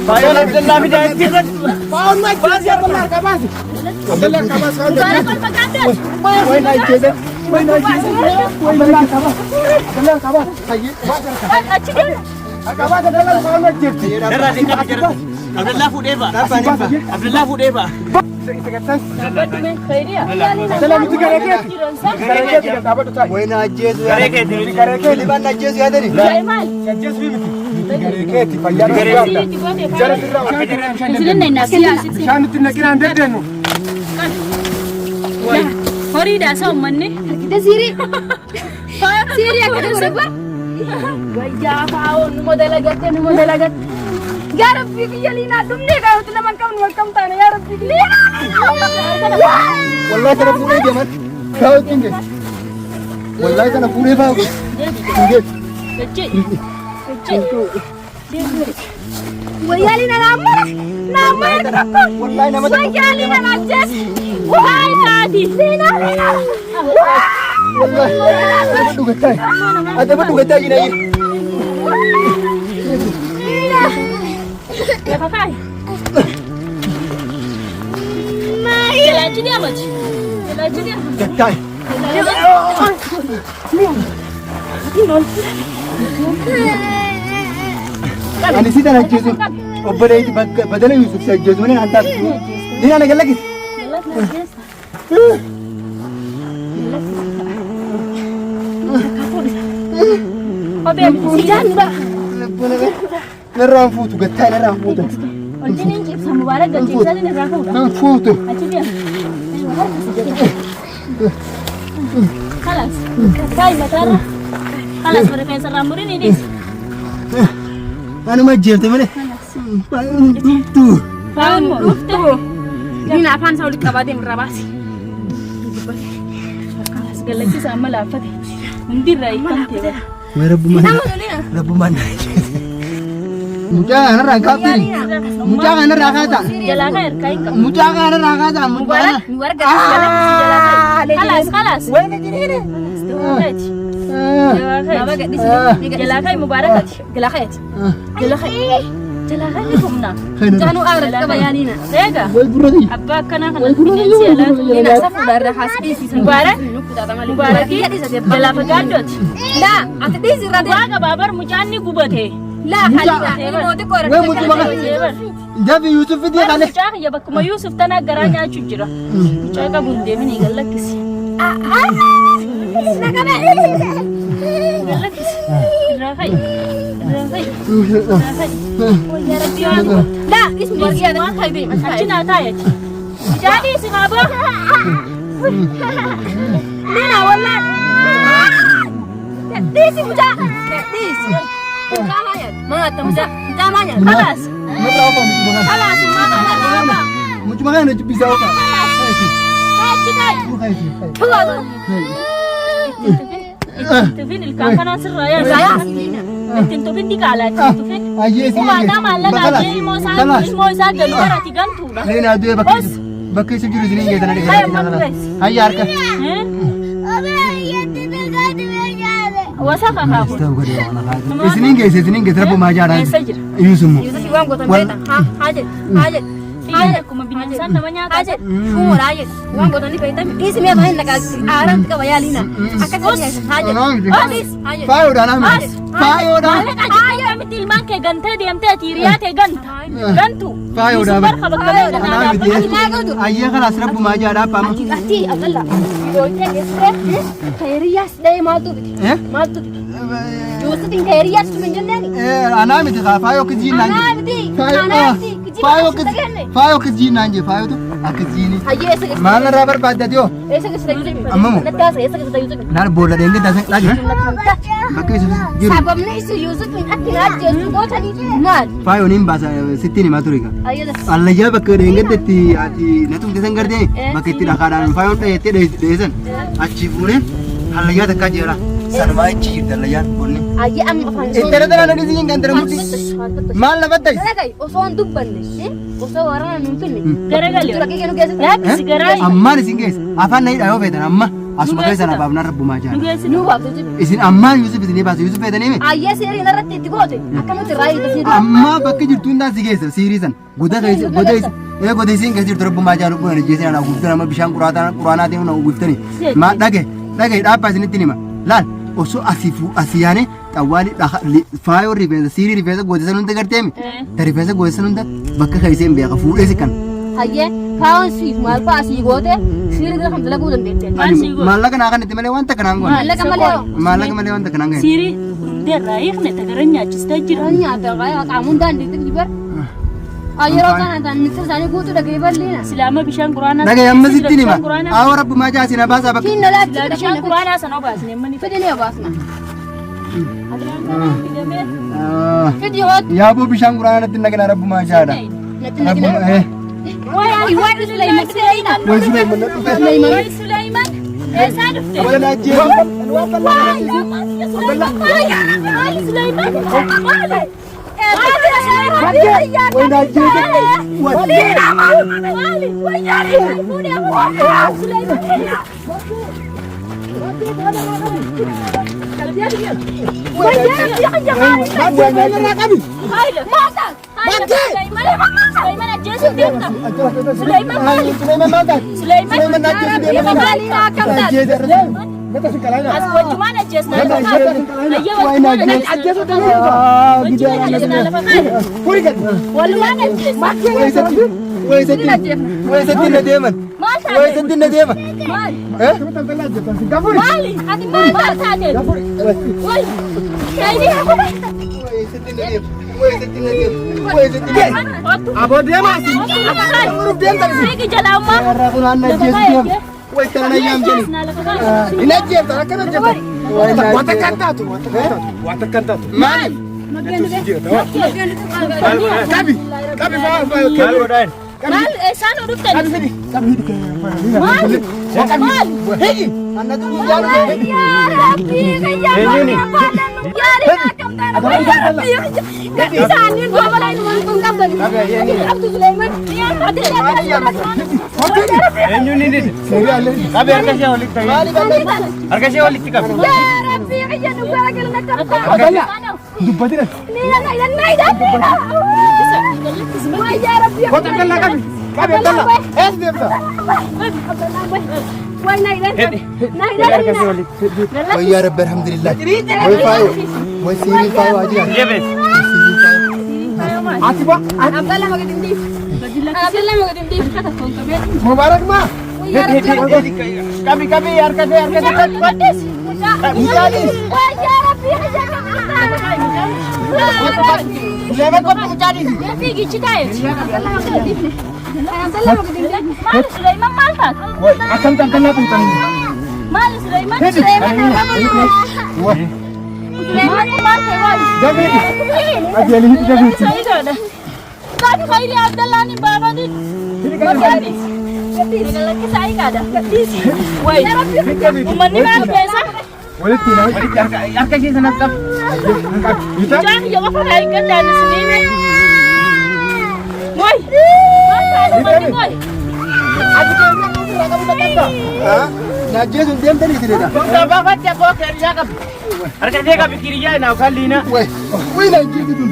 Faayoon Abdallaa fidaa itti irratti. Baasi Abdallaa harkaa baasi. Abdallaa harkaa baasi. Wayi na ajjeese. Wayi na ajjeese. Abdallaa harkaa baasi. Abdallaa harkaa baasi. Harkaa baasi Abdallaa faayoon ajjeefti. Narraa deeqaa jara. Abdallaa fuudhee ba'a. Abdallaa fuudhee ba'a. Abdallaa nuti garee keeti. Garee keeti kan dhaabadhu taa'i. Wayi na ajjeesu Garee keeti nuti. Garee keeti. Libaan na ajjeesu yaadani. Ajjeesu miti. Nuti garee keeti. Fayyaa nu gaafta. Jara sirraa waan bishaan nutti naqinaan dandeenyu. Horiidha isa uummanni. Sirii. Sirii akka godhe. Wayyaa faa'oon numa dalagatte numa dalagatte. Yaa Rabbii biyya liinaa dhumnee gaa nuti nama hin qabnu akkam taane yaa Rabbii biyya. Wallahi kana fuudhee deeman. Faayoo ittiin geessu. Wallahi kana fuudhee faayoo hin geessu. Wayyaa liinaa naa mara naa mara tokko. Wallahi nama tokko. Wayyaa liinaa naa ajjeese. Waay taati. Liinaa liinaa. Wallahi adaba dhugataa. Adaba dhugataa jira. Lafa kaa'i. Jalaachi deemati. Jalaachi deema. Gattaa. Ani si tan ajjeesu. Obboleetti bakka badala Yusuf si ajjeesu malee naan taasisu. Liinaa na gallakisi. Kophee miti. Ijaan bara. Narraan fuutu gattaa narraan fuutu. Wajjin cibsa mubaarak gachiibsanii irraa fuudha. Nan fuutu. Achi deema. Kalas. Kaayi mataarra. Kalas rifeensa irraa murin ni dhiisi. Anuma ajjeefte malee. Dhuftu. Faayuun dhufte. Liinaa afaan isaa walitti qabaa deemu irraa baasi. Kalas gallachisa amma laaffate. Hundi irraa hiikamte bara. Way rabbumaan rabbumaan na ajjeese. Mucaa kanarraa kaafiri. Mucaa kanarraa kaata. Jalaa kan harkaa hin qabu. Mucaa kanarraa kaata. Mucaa kana. Kalas kalas. Wayne jiriine. Baba gadhisi. Jalaa kan mubaarakati. Jalaa kaayati. Jalaa kan. Jalaa kan ni humna. Jaanuu aara qaba yaa liinaa. Eega. Way burrati. Abbaa akkanaa kana bineensi alaatu. Liinaa safuudha irraa haasa'ii. Mubaarak. Mubaarakii jalaa fagaaddooti. Laa ati dhiisi irraa deemi. Waa qabaa bar mucaan ni gubate. Laa haliidha. Ilmoo xiqqoo irra Way mucuma kana. Jafi Yusuf fidee Bar kale. mucaa kiyya bakkuma Yuusuf tanaa garaa nyaachuu jira. Mucaa qabu hin deemin eegal lakkisi. Eegal lakkisi. Irraa fa'i. Irraa fa'i. Irraa fa'i. Wayyaa rabbii waan gubata. Laa dhiisi warqii waan kaayee deema. Achi naa taa'eeti. Mucaa dhiisi haa baa. Liinaa wallaan. Dhiisi mucaa. Dhiisi. Mucaa maa nyaata? Maa nyaata mucaa? Mucaa maa nyaata? Kalaas. Narraa ofa mucuma kana. Kalaas maa kana. Mucuma kana na jibbisaa ofa. Achi taa'i. Ittiin tufin ilkaan kanaan sirraa yaasa. Ittiin tufin diqaalaa ittiin tufin. Ayyee si Kumaanaa maallaqa ayyee ilmoo isaa ilmoo isaa galu barati gantuudha. Leenaa du'ee bakka bakka isa jiru isiniin geessana Hayya amma dureessi. Hayya harka. Wasafa kaabu. Isiniin geesse isiniin geesse rabbumaa jaadhaan. Eessa jira? Yuusuf immoo. Yuusuf waan gootan beekta. Haa haa jedhe haa jedhe. Xiyyaara akkuma bineensaan nama nyaata. Haa jedhe. Shuumora haa jedhe. Waan gootan ni beekta. Dhiisi mi'a baay'ee naqaa aaraan qaba yaa liinaa. Akkasii haa jedhe. Haa dhiisi haa jedhe. Faayoodhaan amma. Faayoodhaan. Maallaqa jechuun akkamitti ilmaan kee gantee deemtee ati hiriyaa tee ganta. Gantu. Faayoodhaan. Yusuf barka bakka meeqa naa Anaa dhaabbata. miti. Ayyee kalaas rabbumaa jaadhaa amma. Ati Abdalla. Gooyitee geessitee kayiriyyaas dhahee maaltu bite? Eh? Maaltu bite? Yuusufin kayiriyyaas tume hin jenneeni? Anaa miti kaa faayoo akkasii naan Anaa jedhe. miti. Anaa miti. Kijiba Faayoo akkasii dhageenye. faayoo akkasii naan jedhe faayootu akkasiini. Hayyee eessa geessite? Maal irraa barbaadda yoo? Eessa geessite Yuusuf? Amma moo? Natti haasa eessa geessite Yuusuf? Naan boolla deemtee taasise dhage. Bakka Yusuf jiru. Sababni isin Yuusufin akka na ajjeesu gootanii maal? Faayoon hin baasa sittiin himaa ture egaa. Hayyee Allayyaa bakka dheengaddetti ati na tumte san gartee bakka itti dhakaadhaan faayoon dhayettee dheessan achi fuunee hallayyaa takkaa jira. Sanumaa achi jirti hallayyaan qonni. Ayyee amma afaan Intala tana na dhiisi hin gantara mudhi. Maal na fattais? Dhaga'i osoo hin dubbanne osoo waraana nu hin finne. Garagali. Dura kee nu geessitu. Lakkisi garaa. Ammaan isin geessa. Afaan na hidhaa yoo feetan amma asuma keessa na baafnaan rabbumaa Nu jaala. geessi. Nu baaftu jechuudha. Isin ammaan Yusuf isinii baasa. Yusuf feetanii mi? Ayyee seeriin irratti itti goote akkamitti raayii itti Amma bakki jirtu hundaan si geessa siirii san. Goda keessa goda isin ee goda isin keessa jirtu rabbumaa jaalu kun ajjeesee na uwwiftan amma bishaan quraataa quraanaatiin na uwwiftani. Maa dhage dhage dhaabbaa isinitti hima. Laal osoo asii fu asii yaane xawwaali faayoo rifeensa siirii rifeensa goota san hunda garteemi. Ta rifeensa goota san hunda bakka keessee hin beeka fuudhee si kan. Hayyee faayoon siif maal fa'aa sii goote siirii bira kan dalaguu dandeette. Maal sii goote? Maallaqa naa kanatti malee wanta kanaan goone. Maallaqa malee hoo? Maallaqa malee wanta kanaan goone. Siirii hundeerraa hiikne tagara nyaachistee jira. Kan nyaata qaamuun daandii xiqqii bar. Yeroo kana ta'an mixir isaanii guutuu dhagee bal'ina. Silaama bishaan quraanaa. Dhagaye amma sitti hima. Bishaan quraanaa. Awwa rabbumaa jaasi na baasaa bakka. Kiin nalaatti Silaa bishaan quraanaa sana obaasne mani. Fidi ni obaasna. Fidi hoot. Yaaboo bishaan quraanaa natti naqina rabbumaa jaadha. Natti naqina. Rabbuma eh. Waay waay Suleyman Suleyman. Way Suleyman na dhufe. Way Suleyman. Eessaa dhufte? Wala na ajjeesu. Maali Suleyman? Maali? Way na ajjeesu. Way. Suleyman maal taate? Suleyman na ajjeesu deema. Na ajjeesu irra. Way na ajjeesu. Ah, gidaara na Way satti. Way satti. Way satti na deeman. Way satti na deeman. Eh? Ati maal taate? Way satti na deeman. Way satti na deeman. Way satti na deeman. Aboo deemaa isin. Furuuf deemtan isin. Fiigi jalaa Warra kun aan na ajjeesu deema. Way tana na yaam jedhi. Hin ajjeeftan akkana ajjeeftan. Way na Wanta kan taatu wanta kan taatu wanta kan taatu. Maali? Qabi qabi faa faa. Maal godhaan? Maal isaan dhuftan? Qabi fidi. Qabi fidi. Maal? Maal? Hidi. Annatu guyyaa dhufe. Yaa Rabbi Eenyuuni? Eenyuun inni? Qabi harka ishee walitti qabi. Maali balleessa? Harka ishee walitti qabi. Dubbatina. Kota Abdallaa qabi. Qabi Abdallaa. Eessa deemta? Harka ishee walitti. Way yaa Rabbi alhamdulillah. Way faayo. Way siirii faayo haa jiraatu. Jabees. Siirii faayo. Ati ba. Mubaarak maa. Qabi qabi harka ishee harka ishee qabi. Suleyman kottu mucaa dhiisi. Fiigichi taa'e. Maal Suleyman maal taate? Akkamitti Abdallaa tuutanii? Maal Suleyman? Way. Suleyman maal ta'e waay? Dabeeti. Ajeeli hidhi dabeeti. Qabi khayri Abdallaan hin baafatin. Gabi. Lakkisa ayikaadha. Waay. Uummanni maal keessa? Walitti nama. Walitti harka harka ishee sanas qabi. Mucaan kiyya qofa naa hin gaddaanne isiniime. Waay. Maal taate uummanni waay? Ati keessa ofirraa qabu dadhabda. Ah, na ajjeesuun deemtanii isinidha. Tumsa baafatti abboo kiriyyaa qabi. Harka ishee qabi kiriyyaa naa yookaan liinaa. Way. Way na ajjeesu tun.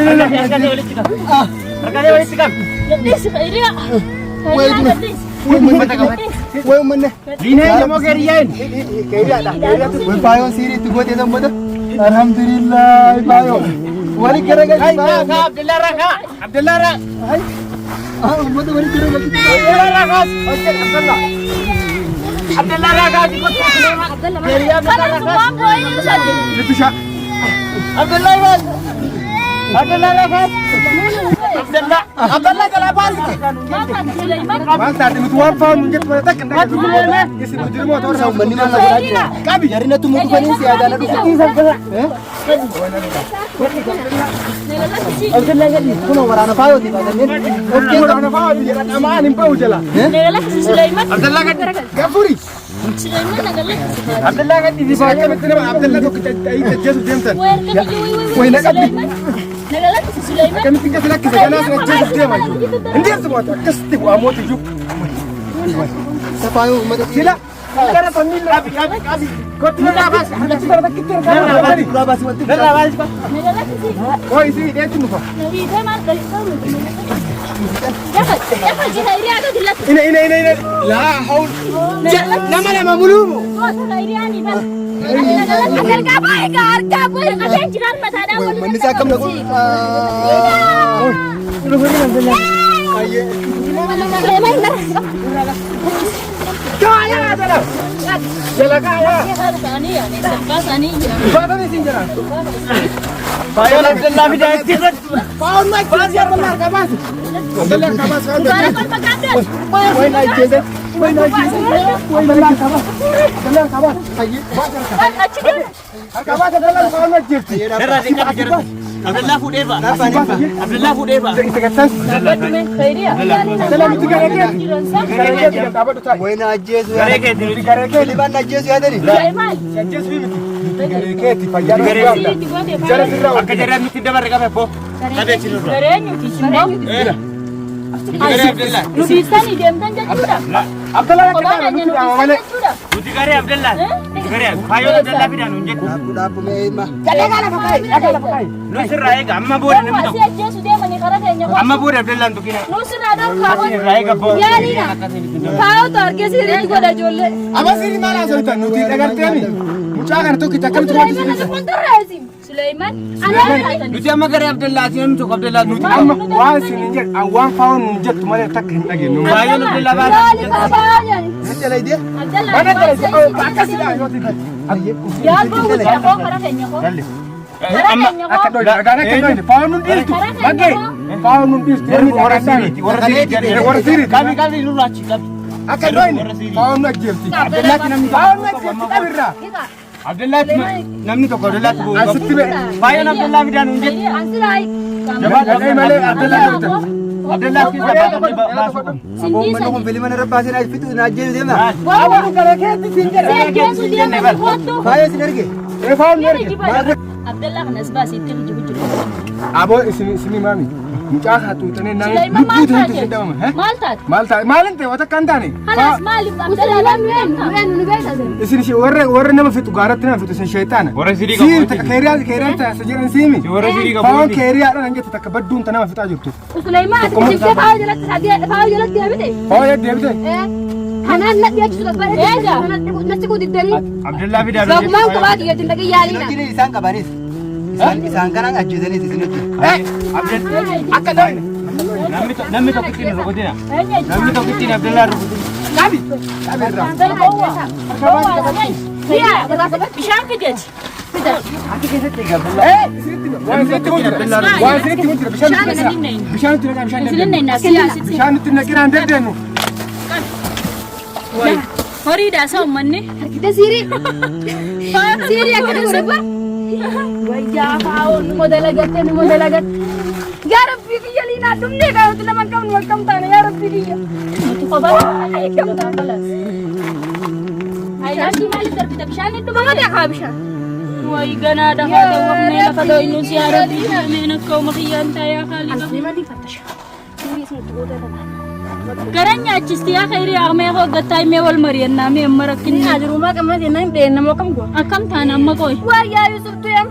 Harka ishee walitti qabi. Ah. Harka ishee walitti qabi. Gadhiisi khayriya. Way Khayriyaa dura. gadhiisi. Way uummanni. Way uummanni. Liinaa eenyu kiriyyaa inni? Keeriyaadha. Way faayoon siirii itti gootee san booda. Alhamdulillah faayoo. Wali garagalchi faayoo. Kaa Abdallaa irraa kaa. Abdallaa irraa. Ah, uummata wali garagalchi. Abdallaa irraa kaas. Abdallaa. Abdallaa irraa kaas. Kiriyyaa Abdallaa irraa kaas. Waan boo'ee ibsate. Bittushaa. Abdallaa irraa. Abdallaa irraa kaas. Abdallaa. Abdallaa jalaa baasi. Maal taate Suleyman? Maal taate nuti waan faamu hin jettu malee takka hin dhaggeeffannu. Isin mujrimoota warra Uummanni maal na godhaa jira? Qabi. Jarri natti muu dhufanii si yaadaan na dhufu. Eh? Abdallaa gadi kunoo waraana faayooti baatanneen. Of keessa Waraana fa'aa jedha dhamaan hin ba'u jala. Lakkisi Suleyman. Abdallaa gadi. Gafuri. Suleymaan nagalatti. Abdallaa kan dhiisii akkamitti nama Abdallaa tokkicha ajjeesuuf deemtan? Way naqabdi. Nagalatti Suleymaan. Akkamitti gadi lakkise kanaa sin ajjeesuuf deema iyyuu. Hin deemtu moota akkasitti bu'aa moota iyyuu. Safaayoo uummata Sila gara fammiilla. Qabi qabi qabi. Kottu narraa baasi. Harkichi bara takkitti harkaa baasi. Duraa baasii wanti. Narraa baasi. Nagalatti. Hoo isii hidheetti nufa. Nabii maal galii Dafa dafa jira hiriyaa gadi latti. Ina ina ina ina. Laa hawl. Nama lama muluumu. Harkaa baay'ee gaa harkaa baay'ee. Manni isaa akkam naqu. Kaayaa jala. Jala kaayaa. Baatanii isin jala. Faayoon Abdallaa fidaa itti irratti. Abdallaa harkaa baasi. Abdallaa harkaa baasi. Way na ajjeese. Way na ajjeese. Abdallaa harkaa baasi. Abdallaa harkaa baasi. Harkaa baasi Abdallaa faayoo ajjeefti. Narraa deeqaa jira. Abdallaa fuudhee ba'a. Abdallaa fuudhee ba'a. Isa gattas. Abdallaa nuti garee keeti. Garee keeti dhaabadhu taa'i. Way na ajjeesu. Garee keeti Nuti garee keeti. Libaan na ajjeesu yaadani. Si ajjeesu miti. Nuti garee keeti fayyaa nu qabda. Jara sirraa Akka jarri nuti dabarre qabe abboo. Qabee achi nurra. Nuti garee Abdallaa. Nuti deemtan jechuudha. Abdallaa akka taa'e nuti dhaama malee. Nuti garee Abdallaa. Nuti garee Faayoon Abdallaa fidaa nuun jettu. Dhaabbu dhaabbu mee ilma. Dhagaa lafa kaa'i. Dhagaa lafa kaa'i. Nu sirraa eega amma booda namni Asii tokko. ajjeesu deemanii karaa keenya Amma booda Abdallaan tuqina. Nu sirraa dhorkaa Irraa eega abboo. Yaaliina. Faayoo argee siiriitti godha ijoollee. Amma sirri maal haasoftan nuti dhagarteemi. Mucaa kana tokkicha akkamitti Suleymaan wajjin ati fuuldurreesi. Suleymaan. Nuti amma garee Abdallaati namni tokko Abdallaa nuti. Amma waan isin hin jedhu waan faawon nuun jettu malee takka hin dhageenyu. Faayoon Abdallaa baasa. Yaali baabaa yaali. Nuti dalaydee. Mana jala akkasidha yoo ta'e. Yaaboo guddaa koo karaa keenya koo. Karaa keenya koo. Akka dhoyne dhagaan akka dhoyne faawon nuun dhiistu. Maggee faawon nuun dhiistu. Warri warra siiriiti. Warra siiriiti. Warra siiriiti. Qabi qabi nurraa achi qabi. Akka dhoyne faawon nu ajjeefti. Abdallaatti namni Faawon nu ajjeefti qabirraa. Abdallaatti namni tokko Abdallaatti bu'uu qabu. Asitti ba'e. Faayoon Abdallaa fidaa nuun jettu. Ansiraa. Dhaqee malee Abdallaa dhoyte. Abdallaatti keessaa baasuu qabna. Aboo manni kun filima narra baasee na fitu na ajjeesu deema. Amma nu gara keetti siin jedha. Ajjeesu deemanii kottu. Faayoo isin erge. Ee faawon nu erge. Abdallaa kanas baasii itti jibu jiru. Aboo isin isin maami. Mucaa haa xuuxanee naan Suleymaan maal lubbuu ta'e taate? isin dhabama. Maal taate? Maal taate? Maal hin ta'e wata akka hin taane. Kalaas maaliif Abdallaa Suleymaan nu eenyu nu eenyu nu beekta. Isin ishee warra warra nama fixu gaaratti nama fixu isin sheexaana. Warra sirii qabu Siin miti. takka keeriyaa keeriyaan taasisa jedhan siimi. Warra sirii qabu Faawon miti. keeriyaadhaan hin jettu takka badduun ta nama fixaa jirtu. Suleymaan ati kijibdee faayoo jalatti faayoo jalatti deebite. Faawon yadda deebite. Kanaan na dhiyeessuu barbaade. Natti gudiddanii. Abdallaa fidaa nuun jettu. Bagumaan kophaa xiyyeetti hin dhaqin yaaliina. Isin hojii isaan qabanis. Isaan isaan kanaan ajjeesanis isin hojii. Akka dhoyne. Namni tokko ittiin rukutina. Namni tokko ittiin Abdallaa rukutina. Qabi. Qabi irraa. Bishaan fideeti. Ee isinitti hima. Waan isinitti himu jira. Waan isinitti himu jira. Bishaan nutti naqina. Bishaan nutti naqaa bishaan dandeenyu. Bishaan nutti naqinaa hin dandeenyu. Horiidhaa isa uummanni. Harkite siirii. Siirii akkana godhe bar. Wayyaa faayoo numa dalagatte numa dalagatte. Yaa Rabbii kiyya liinaa dhumnee gaa nuti nama hin qabnu akkam taane yaa Rabbii kiyya. Nuti kophaa. Akkam taane. Ayyaanni maaliif darbita bishaan hedduu Mama haa bishaan. Way ganaa dhahaa dawwafnee lafa dhoynu si yaa Rabbii meen akka uuma kiyyaan taayaa haali qabu. Gara nyaachisti yaa khayrii aqmee hoggattaa himee wal mari'annaa mee amma rakkinni. Jirumaa qabna jennaan hin dheennamoo akkam goona. Akkam taana amma qoy. Wayyaa Yusuf tuyam.